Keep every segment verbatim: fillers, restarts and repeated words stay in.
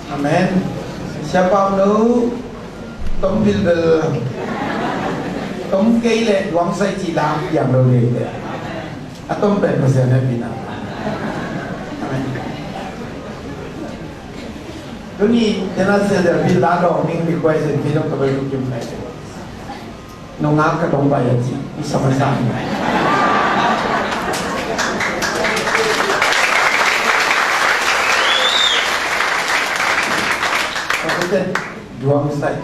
Amen. Siapa nu tom bilbel, tom kei le duang sai ci lam piang lo le. A tom pen Pasian hehpihna. Amen. Tuni tena sel der bil la dong ning mi kuai sen bil dong ka bai lu kim nai. Nungak ka dong bai a ci i sama sa. Ka kute duang sai.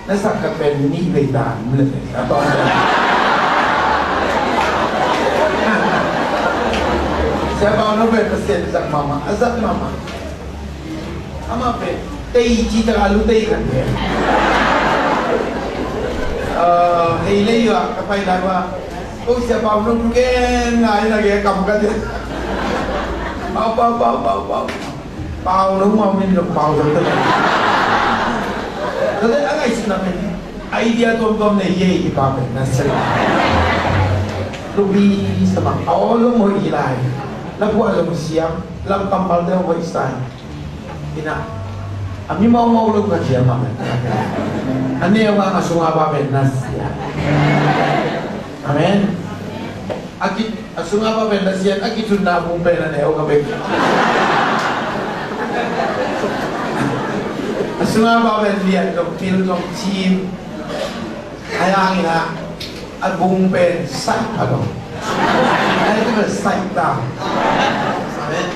Na sak ka pen ni vei dan mu le pen ka tong pen. Siapa nu pen Pasian zak mama, a zak mama. Ama pen tei ci ta a lu tei kan pen. Hei lei a ka pai lai wa. Ko siapa nu gen ngai na ge kam ka dia. Pau pau pau pau pau. Pau lo mau min lo pau lo. Lo de angai sina men. Idea tuamtuam nei ye i pa men na sel. Lubi sama au lo mo i lai. La bua lo siam. La kamal de mo i sai. Ina. Ami mau mau lo ka siam men. Ane wa ma sunga pa men na siam. Amen. A ki, a sunga pa pen Pasian a kithunna bung pen a neu ka bek. A sunga pa pen lian zong pil zong cim. A yang ina a bung pen sai a dong. A tu pen sai ta. Amen.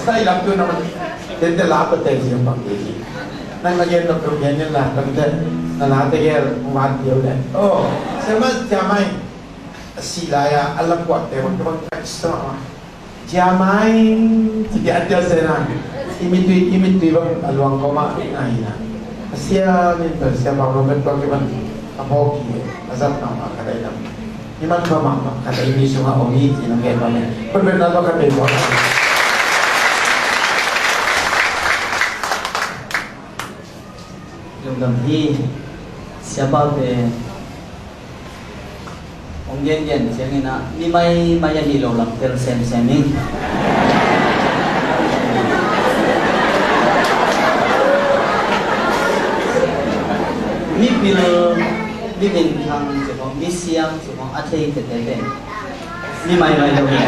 Sai lam tu na man. Tente la pa te siam bang te si. Nang na gen dok dok gen na dok te na na te ger wan diu le. Oh, siama siamai. A si lai a, a lapuatte bang bang ka sa. Ciamai, ci dia dia sena. I mittui, i mittui bang a luang ko ma na hi na. A sia min bang sia bang lo met bang bang. A bo ki, a zat na ma ka dai na. Ni man ko ma ma ka dai ni suma o ni ci na ke bang. Kun ben na ba ka dai bang. Lungdam hi, siapa pen hong gengen ciangin ah mi maimai ahi lo lam tel semsem in. Mi pil, mi minthang ci khong, mi siam ci khong a thei tete pen mi maimai lo hi.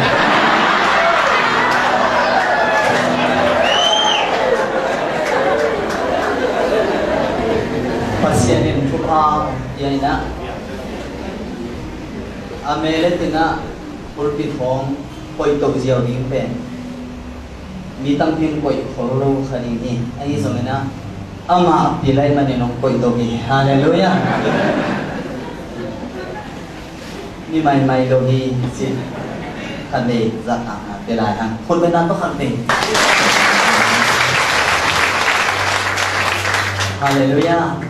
Pasian in thupha hong pia in ah, a mele tin ah pulpit hong koih toh ziau ding pen mi tampi in koih khol lo kha ding hi. Ahi zongin ah amah pia lai manin hong koih toh hi. Halleluiah. Mi maimai lo hi ci. Khat vei zat a pia lai hang. Khut beng na tawh khat vei. Halleluiah.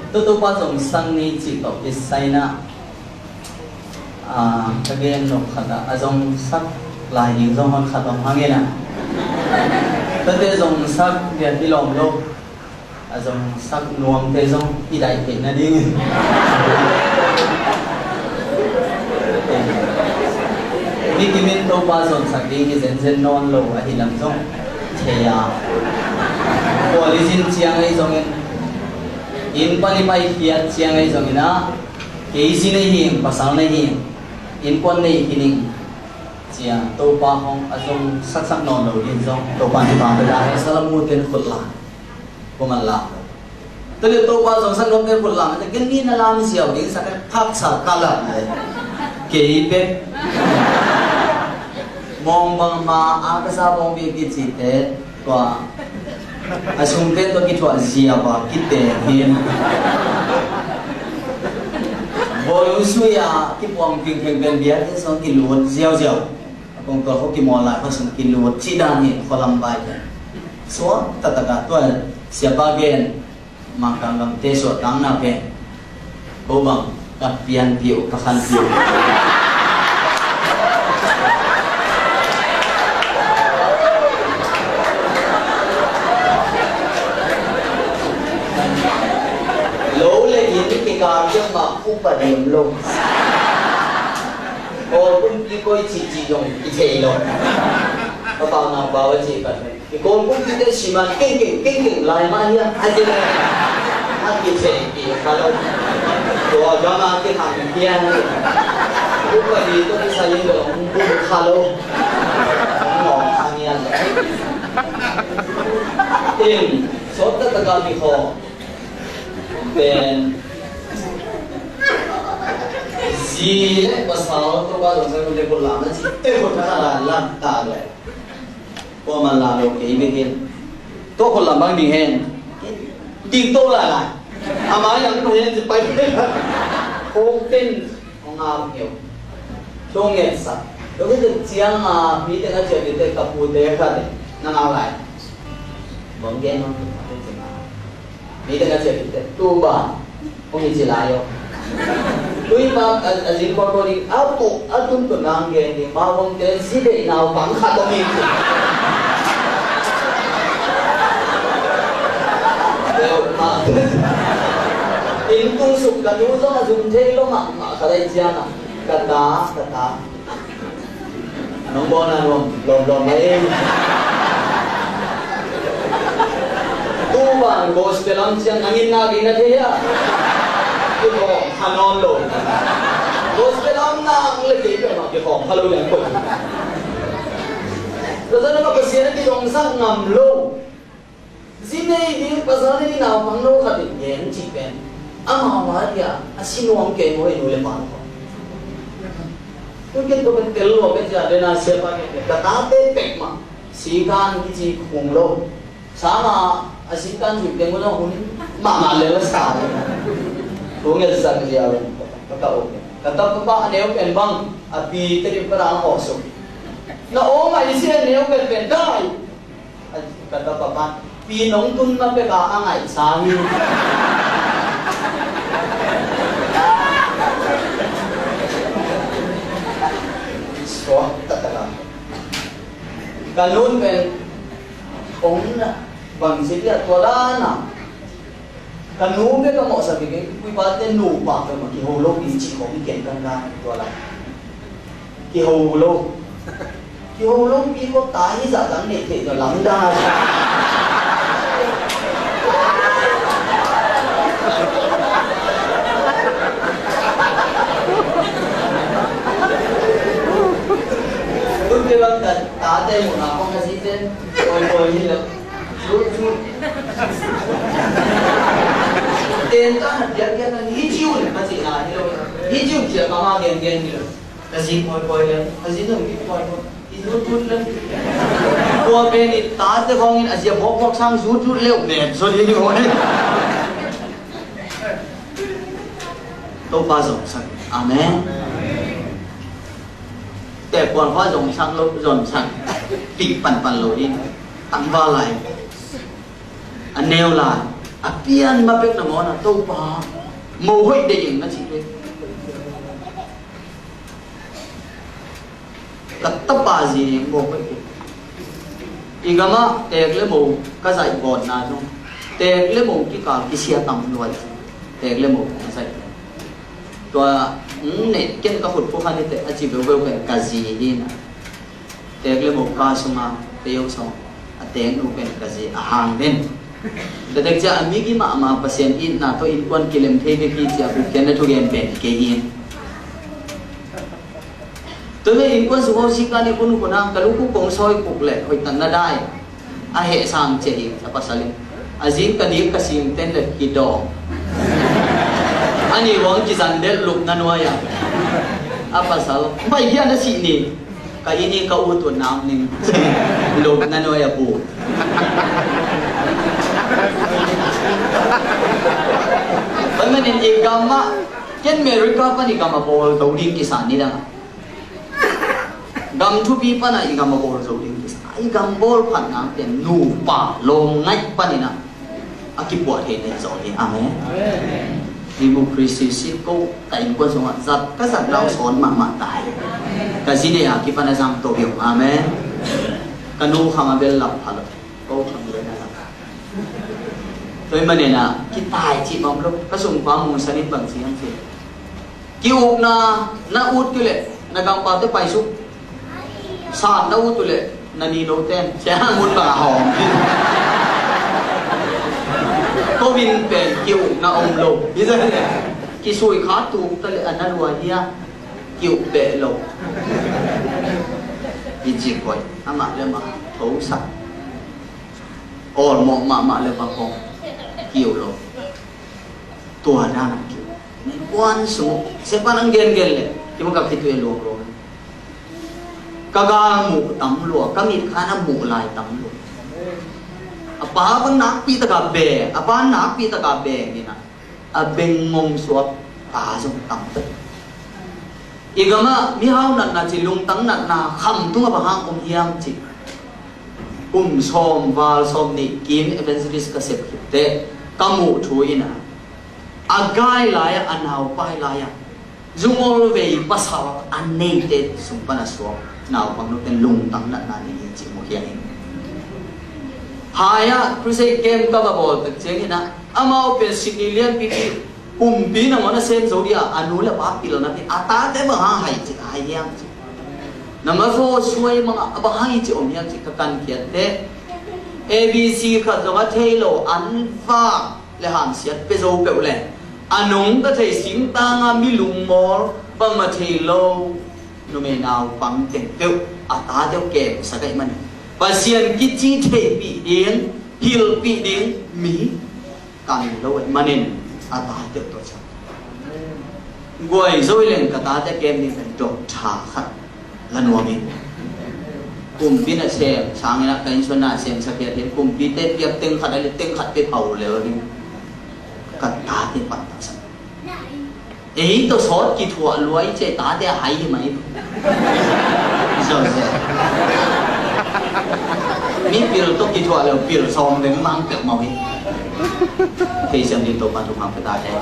Topa zong sang ni ci tawh i sai na. Ah, ka gen nop khat ah a zong sak lai ding zong hon khat om hang in ah. Tate zong sak dia hi lawm lo. A zong sak nuamte zong i daih theih nading. Nikim in Topa zon sak ding hi zenzen nawn lo ahi lam zong thei a. Kual i zin ciang ahi zongin, inn pan i paikhiat ciang ahi zongin ah, kei zi nei hing, pasal nei hing, innkuan nei hi ning. Cia Topa hong a zong saksak nawn lo ding zong Topa ni pa bela he salamu ten khut la. Kuman la. Tadi Topa zong sak nawn ten khut la. Ken ni na lam siau ding sak phak sa ka la. Kei bek. Mong bang ma a ka sa bong bek ki ci te. Tua a sungte tua kithuah ziau a kiteng hi. Bawi sui a kipuang phingphing pen biakinn sung kilut ziauziau. A kong tua kho kimawl lai kho sung kilut cih dan hi khualam bai pen. Suak taktak a tua siapa gen Mangkang gamte suahtakna pen ko bang ka pianpih uh, ka khanpih uh. Lo le inn kikal ciang mah upa diam lo. Aw kumpi koi cihcih zong i thei lo. Ka pau nau pau a cih ka thei. I Kawl kumpite siman kengkeng kengkeng lai mah hiam a ci le, a kitheihpih kha lo. Tua gam a kihang hiam? Upadi tawh kisai in bel hong bum kha lo. Hong ngawng kha ngian lo. In, sawt taktak a kikhawm pen zi le pasal tawh ka zong sa le kul lam a ci te kul ka la lam ta le. Kua man la lo kei bek in. Tua khol lam bang ding hen. Ding to la la. A mai ang to hen ci pai. Khok ten hong ngap ngeu. Thong ngen sa. Lo kei te ciang a mi te na cia mi te ka pu te kha te. Na ngau lai. Bang gen hong te kha te ciang a. Mi te na cia mi te tu ba. Kong i ci lai aw. Tui pa a, a zin kawlkawl ding a pu a tun tun nang gen ding ma vong te zi deih nau pang khat om i ci. Deuh mah. Inn tung suk ka nu zong a zum thei lo mahmah ka lei ciang a. Ka ta, ka ta. Nong bawl na nuam lawmlawm mai. Tu ban gospel lam ciang nang in nak in na thei a. Kikhawm kha nawn lo. Gospel lam nak le kei peuhmah kikhawm kha lo liang koih. Tua zan a Pasian a kizongsak ngam lo. Zi nei ding pasal nei ding naupang no khat in gen cih pen amau a dia a si nuam kei maw, i nu le pa no. Tun ken tua pen tel lua pen cia den a siapa ken pen ka tate pek mah sikan kici khung lo. Sama a sikan cih pen ko na hun mahmah lel a sa le. Kung el sak lia pen ka ka o pen ka tapa a neu pen bang a pi te dim ka dang hawh suk. Na aw ngai sia neu pen pen dai. Ka tapa pan pi nong tun ma pek a a ngaihsang hi. Suak taktak a ka nun pen ong na bang si pia tua la na. Ka nu bek a mawhsak hi kei, Puipa te nupa bek mah kiho lo pi cih khawng i ken kankan tua lai. Kiho lo. Kiho lo pi ko ta hi zah zang neih theih tawh lamdang a. Tun te bang ta, tate muhna kong a si te, koi koi hi lo. Zut, zut. Ten ta hat diak diak na hi ciu le ka ci na hi lo. Hi ciu cia ka ma gen gen hi lo. Ka zi koi koi le, ka zi nung ki koi koi. I zut zut le. Kua pen i tate khawng in a zia bawk bawk sang zut zut le, met zot hi ni koi. Topa zong sang. Amen. Te kuan hua zong sang lo, zong sang. Pik pan pan lo in. Tangval lai. A neu lai, a pian ma pek nangawn a Topa mo hoih deih ing na cih ve. Ka tapa zi ning mo hoih deih. I gamah teek le mo ka zaih gawtna zong teek le mo kikal kisia tam luai. Teek le mo ka zaih. Tua, mm, ne ken ka khut pukhan i teh a ci beubeu pen ka zi hi na. Teek le mo ka sunga te yo song a teek nu pen ka zi a hang den. Ka tek cia a migi mahmah Pasian itna tawh innkuan kilem thei bek hi cia bukhiatna thugen pen kei in. Tua le innkuan sung ho sik dan i kun hun hang ka lungkung kong sawi kuk le hoih tak na dai. A heh sang cia hi a pasal in. A zing ka dik ka sing ten le kidawm. A ni wang kizan del lupna nuai a. A pasal bai hian a sih ni. Ka ini ka ut ut nam ning. Lop na nuai a bu. Tua manin i gam ah, ken America pan i gam a bawl do ding kisa ni dang. Gam thupi pan a i gam a bawl zo ding kisa. I gam bawl phat nang pen nupa lawm ngaih panin a a kipuah thei nen zaw hi. Amen. Amen. Democracy si ko ka innkuan sungah zat ka zat nau sawn mahmah ta hi. Ka zi nei a kipan a zang to hi ung. Amen. Ka nu khang a bel lap pha lo. Ko khang bel a lap. Tua hi manin a kitai cih bang lo. Ka sungpa mungsan in bang ci hiam cih leh, ki-ukna na ut kei leh na gangpate paisuk. Sat na ut uh leh Na ni lo ten, sia mun bang a hawm. Ko min pen ki-ukna om lo. Hi zah le. Kisui kha tuk ta le a na lua hia. Ki-uk beh lo. I ci koi. Amah le mah. Tho sak. Awlmawh mahmah le bang hong. Ki-uk lo. Tua dan a ki-uk. Kuan sung. Sia pan ang gen gen le. Ki mah ka khitui a luang luang. Ka gal muh tam lua, ka mit khan a muh lai tam lua. A pa bang nakpi taka be, a pa nakpi taka be nina. A beng ngong suak ta zong tam tak. I gamah mihau natna ci, lungtang natna kham tungah bang hang om hiam ci. Kum sawm val sawm nih kim evangelist ka sep khit teh ka muh thu ina. A gai lai-ah, a naupai lai-ah. Zungol vei pasal a neite sung pan a suak naupang note lungtang natna nei hi ci mu hiang hi. Hai-ah crusade camp ka va bawl tak ciangin ah, amau pen Sydney lianpi pi kumpi nangawn a sem zo dia, a nu le pa pilna pi, a tate bang hang hai ci, hai hiang ci. Number four suai manga a bang hang hi ci om hiang ci ka kan khiat teh. A B C khat zong a thei lo an va le hamsiat pia zo peuh le, a nungta thei singtanga mi lungmawl bangmah thei lo numei naupang teng peuh a tate uh kemsa ka hih manin, Pasian kici theihpih ding, hilhpih ding mi kan lo ahih manin a tate uh tua ciang guai zo hi leng ka tate kem ding pen doctor khat la nuam hi. Kumpi na sem sangin ah ka innsuan na semsak hi a, kumpite piak teng khat a le teng khat pia phau lel ding. Ka tate pan taksa. Ei tawh sawt kithuah luai cia tate a hai hi mai. Zose. Mi pil tawh kithuah leu pil sawm deng mang pek mau hi. Thei siam ding Topa thupha pia ta hen.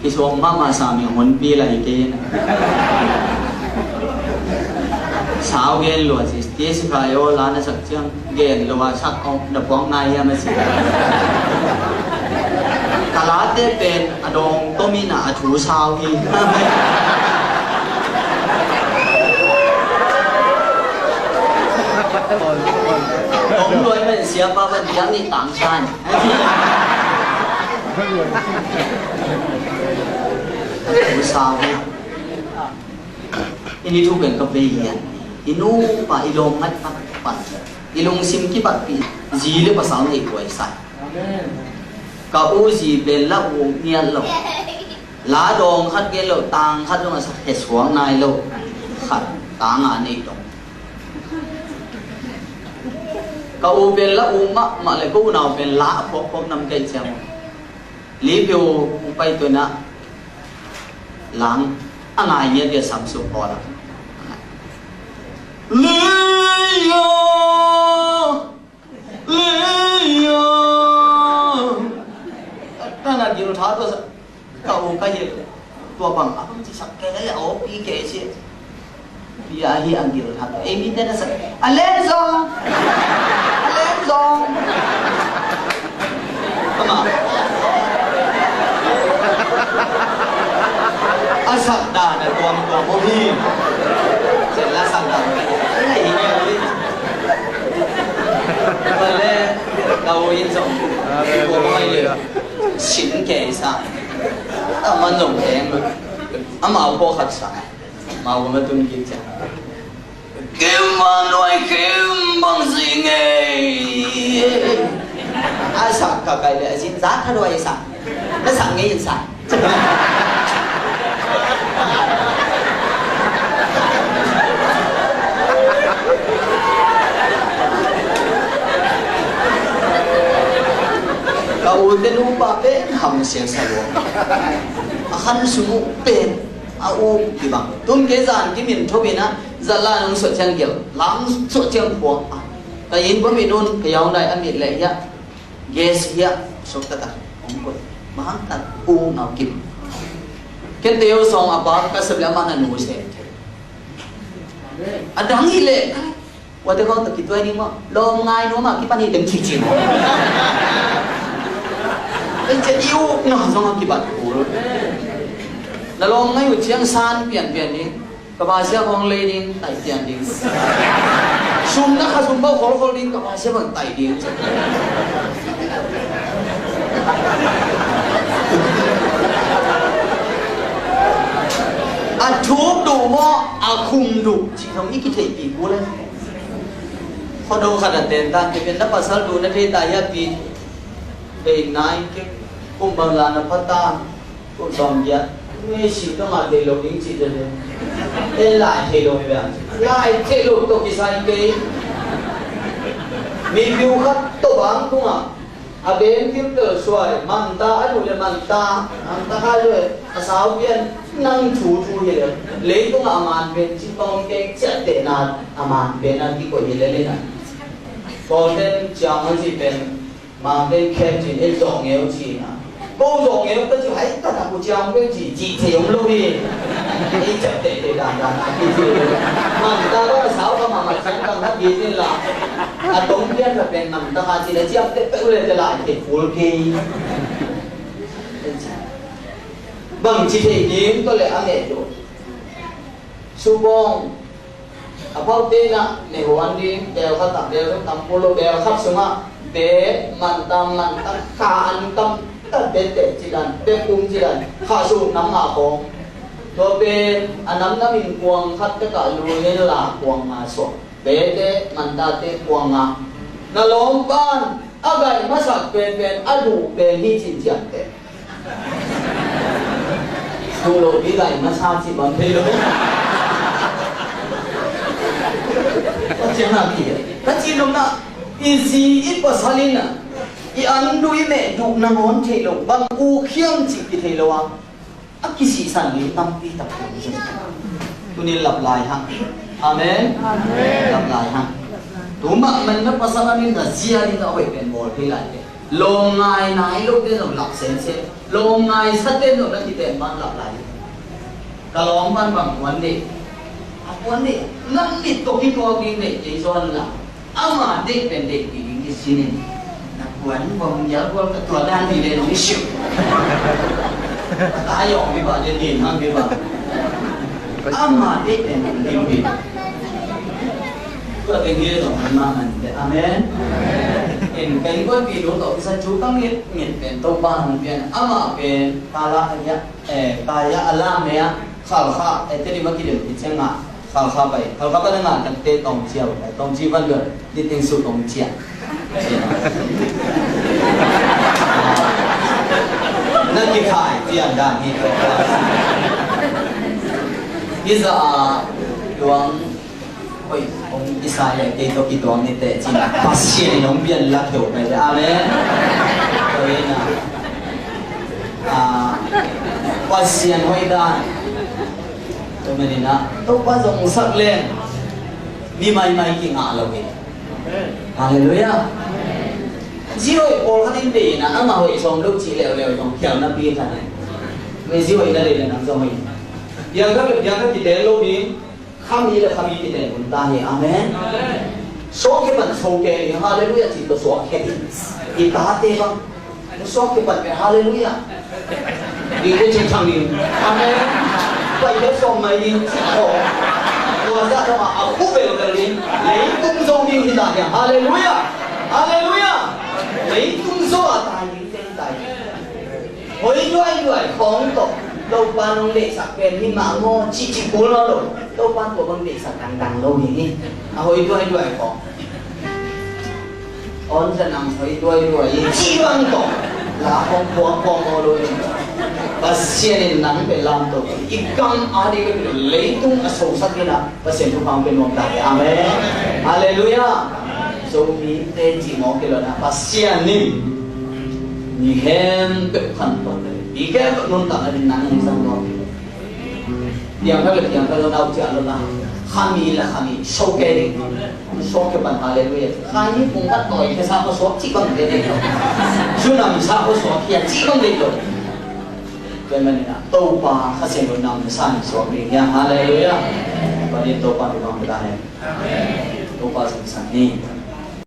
Kisuang mahmah sa mi honpi lai kei na. Sau gen lua si, ti si kha yo la na sak ciang gen lua sak ong na puang nai hiam a si. Ka late pen a dawng tomi na a thu sau hi. Dawng luai men siapa ban diang ni tang san. Usau hi. Ini thu pen ka vei hian. I nupa i lawm ngat pan pan. I lungsim kibatpih zi le pasal nei kuai sai. Ka u zi pen la u ngiat lo. La dawng khat gen lo, tang khat dong a sak he suang nai lo. Khat tanga nei dong. Ka u pen la u mahmah le ko unau pen la a phawkphawk nam kei ciang. Lipiu hong pai tuina lang a ngai ngiat dia samsuk pawl a. Leia, leia. Tana gil tha tua sa ka u ka hilh. Tua bang a bang ci sak kei a aw pi kei si. Bia hi a gil khat ei mi te na sak a lem zong. A lem zong. Ama a sak dan a tuam tuam om hi. Zel a sak dan a hi ngial hi. Vale tau in zong. Tua mai le sin kei sa. A man zong teng. Amau pawh khat sa. Mau ma tun kik ciang. Kim van nuai kim bang si ngei. A sak ka kai le a sin za tha duai sa. Na sak ngei in sa. Ka u te nupa pen ham siang sa luang. A khan sung uh pen a u kibang. Tun kei zan kimin thobina zat la nung suah ciang gel lang suah ciang khua. Ka inn bawm i nun ka yaung dai a mit leh hiah gas hiah sok taktak hong koih. Mahang tak u ngau kim. Ken teu sawng a pa ka sep leh amah na nu sem thei. A dang hi leh. Wate kong ta kituai ding maw? Lawm ngai nuam a kipan hi teng cicing. Teng cia i ukna zong a kibat kul. Na lawm ngai uh ciang san pianpian ding. Ka basiah hong lei ding, taih pian ding. Sum na kha sum bau khol khol ding, ka basiah bang taih ding. A thuk duh maw, a khum duh cih zong i kitheihpih kul e. Khuado khat a ten ta, kei pen na pasal duh na thei ta hia pi. Bei nai kei, kum bang la na pha ta. Kum sawm giat, Messi tawh ngah thei lo ding cih tete. En lai thei lo hi bang. Lai thei lo tawh kisai kei. Mi piu khat tawh bang tungah a beng kim tel suai, manta a duh le manta, manta kha le a sau pian nang thu thu hi le. Leitungah a man pen cih bang om kei ciahtehna a man pen a kikoih hi le le na. Paul ten ciang a cih pen Mangte khem cin ei zawh ngeu cina. Ko zawh ngeu ka ci hai taktak uh ciang ngeu ci, cih thei om lo hi. Ei ciap tehteh dandan a kici. Mangta ka sau ka mahmah ciang kang na bit in la. A tong pian ka pen mangta ka cina ciap teh peuh le te lai te kul kei. Bang ci thei ding tawh le a ngeh lo. Supong a pau te na ne huan ding, bel khat ah bel tam pul lo, bel khat sungah be man tam man tak kha an tam tak be te ci dan, be kum ci dan, kha su nam nga kong. Tua pen a nam nam in kuang khat tak ah lu in la kuang nga suak. Be te man ta te kuang nga. Na lawm pan a gai masak pen pen a duh pen hi cin ciang te. Duh lo pi lai masa ci bang thei lo. Ka ciang na ki. Ka ci nong na i zi i pasal in a i an duh i meh duh nangawn thei lo. Bang u khiam ci pi thei lo a. A kisihsan ding tampi tak. Tunin lap lai hang. Amen. Amen. Lap lai hang. Tu mah man na pasal an in na zia ding a hoih pen bawl thei lai te. Lawm ngai nai lo te zong lak semsem. Lawm ngai sa te zong na kiten ban lak lai. Ka lawm ban bang kuan deih. A kuan deih. Nang mit tawh kituak ding deih kei zuan la. Ama deih pen deih pi ding i sin in. Na kuan bang yal kual ka tua dan ni le nong i siu. Ka ta yawng mi ba le nin hang mi ba. Ama deih pen deih pi. Tua teng hi zong an mah man te. Amen. En ka innkuanpih nu tawh kisa thu ka nget nget pen Topa hong pian. Amah pen Kala a hia, eh, Kaya a lam ne a Khalkha, eh, Tedim a kidem hi ciang a Khalkha pai. Khalkha pan a ngah tak te Tawngcia uh pai. Tawngci van luat, niting su Tawngcia. Na kikhai ciang dan hi. Hi za a luang Oi, hong kisai a kei tawh kituang ni teh cin. Pasian in hong pian lak deuh mai teh. Amen. Oi na. Ah, Pasian hoih dan. Tua manin ah Topa zong sak leng mi maimai kingah lo hi. Halleluiah. Zi hoih pawlkhat in deih in ah amah hoih sawm lo cih leuleu zong khialna pi khat hi. Zi hoih na deih le nang zong hoih. Biakna, biakna kiten lo ding. Khami le khami kiten hun ta hi. Amen. Suak khia pan so kei ding. Halleluiah. Cih tawh suak khia ding. I tate bang suak khia pan pen halleluiah. Ding te cing thang ding. Amen. Pai le sawm mai ding. Cih tawh tua zah tawh a khu belbel ding. Leitung zo ding hi ta hi. Halleluiah. Halleluiah. Leitung zo a tai ding te hi ta hi. Hoi duaiduai khawng tawh Topa nong deihsak pen hi mah maw cihcih kul nawn lo. Topa tua bang deihsak dangdang lo hi hi. A hoi duaiduai khawng. Awn za nang hoi duaiduai hi cih bang tawh la khawng puangpuang maw lo hi. Pasian in nang pen lamto i kam a ding leitung a sosak hi na. Pasian thupha hong pia nuam ta hi. Amen. Halleluiah. Zomite cih mawk hi lo na Pasian in mi khempeuh khantoh ta hi. Mi khempeuh nuntakna ding nang hong zang nuam hi. Piangthak le piangthak lo na uh ciah lo na. Khami le khami so kei ding. Suak kei pan halleluiah. Khai ni kung khat tawi kei sa ko suak cih bang dei dei lo. Su nam sa ko suak khia cih bang dei lo. Tua ahih manin ah Topa Kha Siangtho in nang sa ni suak ding hi hang. Halleluiah. Tua ni Topa min hong pia ta hen. Topa sin san ni.